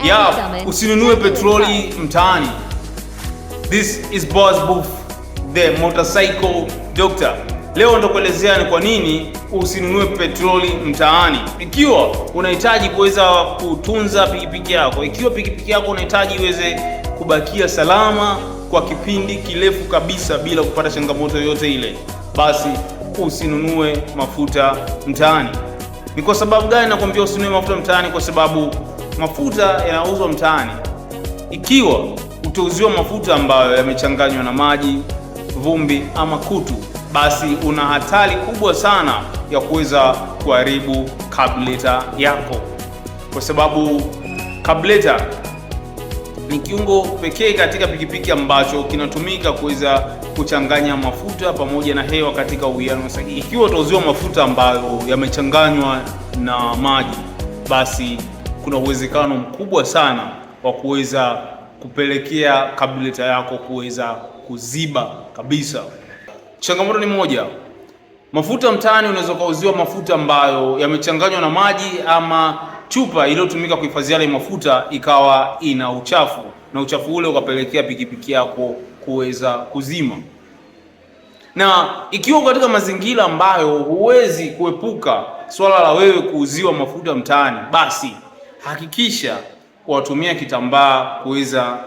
Ya, usinunue petroli mtaani. This is Boss Booth, the motorcycle doctor. Leo nitakuelezea ni kwa nini usinunue petroli mtaani. Ikiwa unahitaji kuweza kutunza pikipiki yako, ikiwa pikipiki yako unahitaji iweze kubakia salama kwa kipindi kirefu kabisa bila kupata changamoto yoyote ile, basi usinunue mafuta mtaani. Ni kwa sababu gani nakwambia usinunue mafuta mtaani? Kwa sababu mafuta yanauzwa mtaani, ikiwa utauziwa mafuta ambayo yamechanganywa na maji, vumbi ama kutu, basi una hatari kubwa sana ya kuweza kuharibu kableta yako, kwa sababu kableta ni kiungo pekee katika pikipiki ambacho kinatumika kuweza kuchanganya mafuta pamoja na hewa katika uwiano sahihi. Ikiwa utauziwa mafuta ambayo yamechanganywa na maji, basi kuna uwezekano mkubwa sana wa kuweza kupelekea kableta yako kuweza kuziba kabisa. Changamoto ni moja, mafuta mtaani unaweza ukauziwa mafuta ambayo yamechanganywa na maji ama chupa iliyotumika kuhifadhia yale mafuta ikawa ina uchafu na uchafu ule ukapelekea pikipiki yako kuweza kuzima. Na ikiwa katika mazingira ambayo huwezi kuepuka swala la wewe kuuziwa mafuta mtaani, basi hakikisha watumia kitambaa kuweza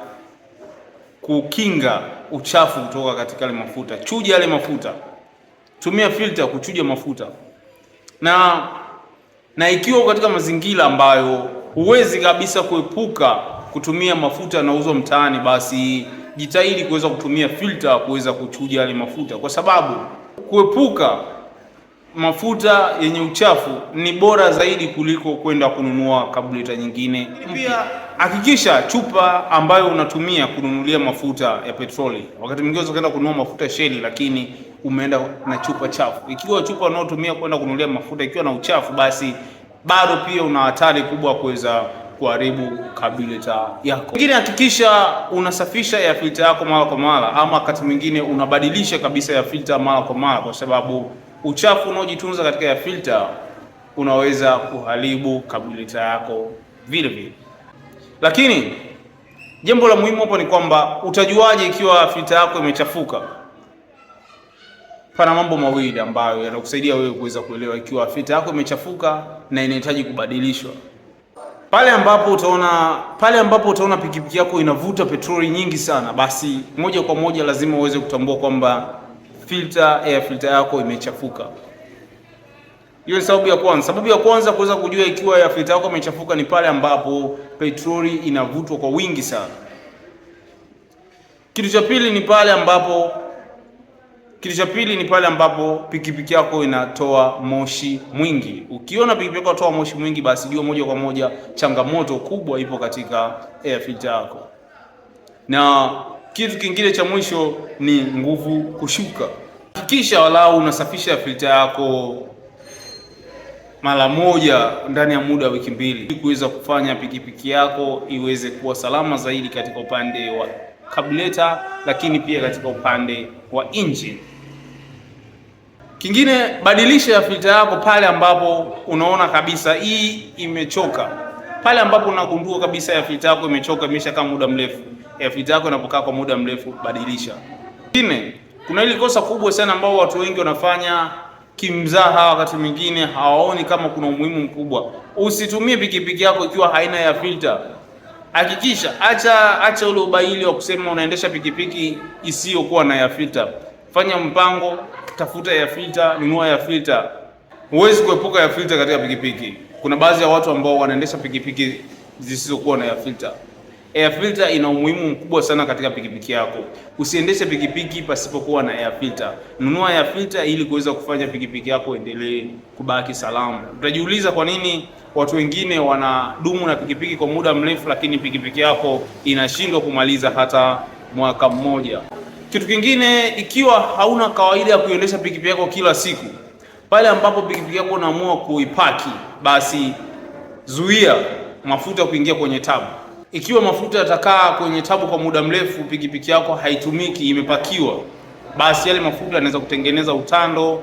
kukinga uchafu kutoka katika yale mafuta. Chuja yale mafuta, tumia filter kuchuja mafuta. Na ikiwa katika mazingira ambayo huwezi kabisa kuepuka kutumia mafuta yanayouzwa mtaani, basi jitahidi kuweza kutumia filter kuweza kuchuja yale mafuta, kwa sababu kuepuka mafuta yenye uchafu ni bora zaidi kuliko kwenda kununua kableta nyingine. Pia hakikisha chupa ambayo unatumia kununulia mafuta ya petroli. Wakati mwingine unaweza kwenda kununua mafuta sheli, lakini umeenda na chupa chafu. Ikiwa chupa unayotumia kwenda kununulia mafuta ikiwa na uchafu, basi bado pia una hatari kubwa kuweza kuharibu kableta yako. Mwingine, hakikisha unasafisha ya filter yako mara kwa mara, ama wakati mwingine unabadilisha kabisa ya filter mara kwa mara, kwa sababu uchafu unaojitunza katika ya filter unaweza kuharibu kableta yako vile vile. Lakini jambo la muhimu hapo ni kwamba utajuaje ikiwa filter yako imechafuka? Pana mambo mawili ambayo yatakusaidia wewe kuweza kuelewa ikiwa filter yako imechafuka na inahitaji kubadilishwa. Pale ambapo utaona pikipiki yako inavuta petroli nyingi sana, basi moja kwa moja lazima uweze kutambua kwamba filter, air filter yako imechafuka. Hiyo ni sababu ya kwanza. Sababu ya kwanza kuweza kujua ikiwa air filter yako imechafuka ni pale ambapo petroli inavutwa kwa wingi sana. Kitu cha pili ni pale ambapo pikipiki yako inatoa moshi mwingi. Ukiona pikipiki yako inatoa moshi mwingi, basi jua moja kwa moja changamoto kubwa ipo katika air filter yako. Na kitu kingine cha mwisho ni nguvu kushuka. Hakikisha walau unasafisha filter yako mara moja ndani ya muda wa wiki 2 ili kuweza kufanya pikipiki yako iweze kuwa salama zaidi katika upande wa kableta, lakini pia katika upande wa engine. Kingine, badilisha filter yako pale ambapo unaona kabisa hii imechoka. Pale ambapo unagundua kabisa ya filter yako imechoka, imeshakaa muda mrefu. Ya filter yako inapokaa kwa muda mrefu, badilisha. Kingine, kuna ile kosa kubwa sana ambao watu wengi wanafanya kimzaha, wakati mwingine hawaoni kama kuna umuhimu mkubwa. Usitumie pikipiki yako ikiwa haina ya filter. Hakikisha acha ule ubaili wa kusema unaendesha pikipiki isiyokuwa na ya filter. Fanya mpango, tafuta ya filter, nunua ya filter. Huwezi kuepuka ya filter katika pikipiki. Kuna baadhi ya watu ambao wanaendesha pikipiki zisizokuwa na ya filter. Air filter ina umuhimu mkubwa sana katika pikipiki yako. Usiendeshe pikipiki pasipokuwa na air filter. Nunua air filter ili kuweza kufanya pikipiki yako endelee kubaki salama. Utajiuliza kwa nini watu wengine wanadumu na pikipiki kwa muda mrefu, lakini pikipiki yako inashindwa kumaliza hata mwaka mmoja. Kitu kingine, ikiwa hauna kawaida ya kuiendesha pikipiki yako kila siku, pale ambapo pikipiki yako unaamua kuipaki, basi zuia mafuta kuingia kwenye tabu. Ikiwa mafuta yatakaa kwenye tabu kwa muda mrefu, pikipiki yako haitumiki, imepakiwa, basi yale mafuta yanaweza kutengeneza utando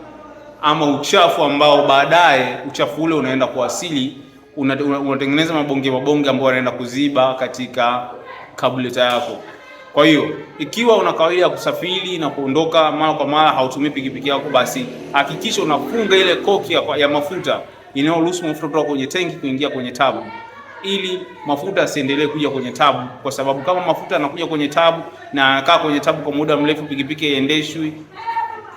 ama uchafu ambao baadaye uchafu ule unaenda kuasili unatengeneza mabonge mabonge ambayo yanaenda kuziba katika kabuletor yako. Kwa hiyo ikiwa una kawaida ya kusafiri na kuondoka mara kwa mara, hautumii pikipiki yako, basi hakikisha unafunga ile koki ya mafuta inayoruhusu mafuta kutoka kwenye tenki kuingia kwenye tabu, ili mafuta yasiendelee kuja kwenye tabu, kwa sababu kama mafuta yanakuja kwenye tabu na yanakaa kwenye tabu kwa muda mrefu, pikipiki haiendeshwi,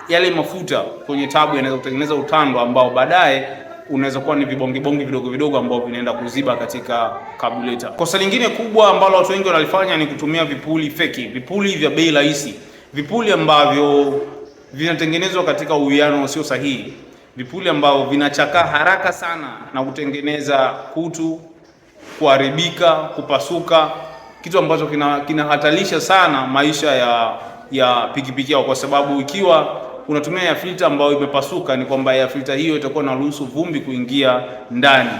yale mafuta kwenye tabu yanaweza kutengeneza utando ambao baadaye unaweza kuwa ni vibongebonge vidogo vidogo ambao vinaenda kuziba katika carburetor. Kosa lingine kubwa ambalo watu wengi wanalifanya ni kutumia vipuli feki, vipuli vya bei rahisi, vipuli ambavyo vinatengenezwa katika uwiano usio sahihi, vipuli ambavyo vinachakaa haraka sana na kutengeneza kutu, kuharibika, kupasuka, kitu ambacho kinahatarisha sana maisha ya pikipiki yao, kwa sababu ikiwa unatumia air filter ambayo imepasuka, ni kwamba air filter hiyo itakuwa inaruhusu vumbi kuingia ndani,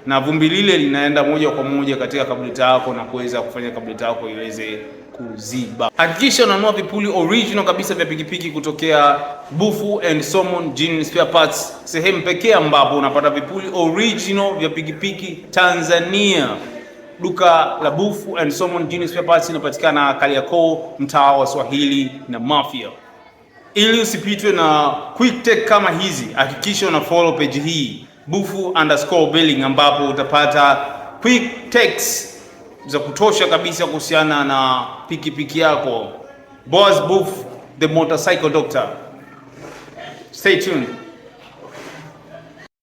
na vumbi lile linaenda moja kwa moja katika kabuletor yako na kuweza kufanya kabuletor yako iweze kuziba. Hakikisha unanunua vipuli original kabisa vya pikipiki kutokea Bufu and Solomon Genuine Spare Parts, sehemu pekee ambapo unapata vipuli original vya pikipiki Tanzania. Duka la Bufu and Solomon Genuine Spare Parts inapatikana Kariakoo, mtaa wa Swahili na Mafia. Ili usipitwe na quick take kama hizi, hakikisha una follow page hii Bufu_billing, ambapo utapata quick takes za kutosha kabisa kuhusiana na pikipiki yako. Boaz Buf, the motorcycle doctor. Stay tuned.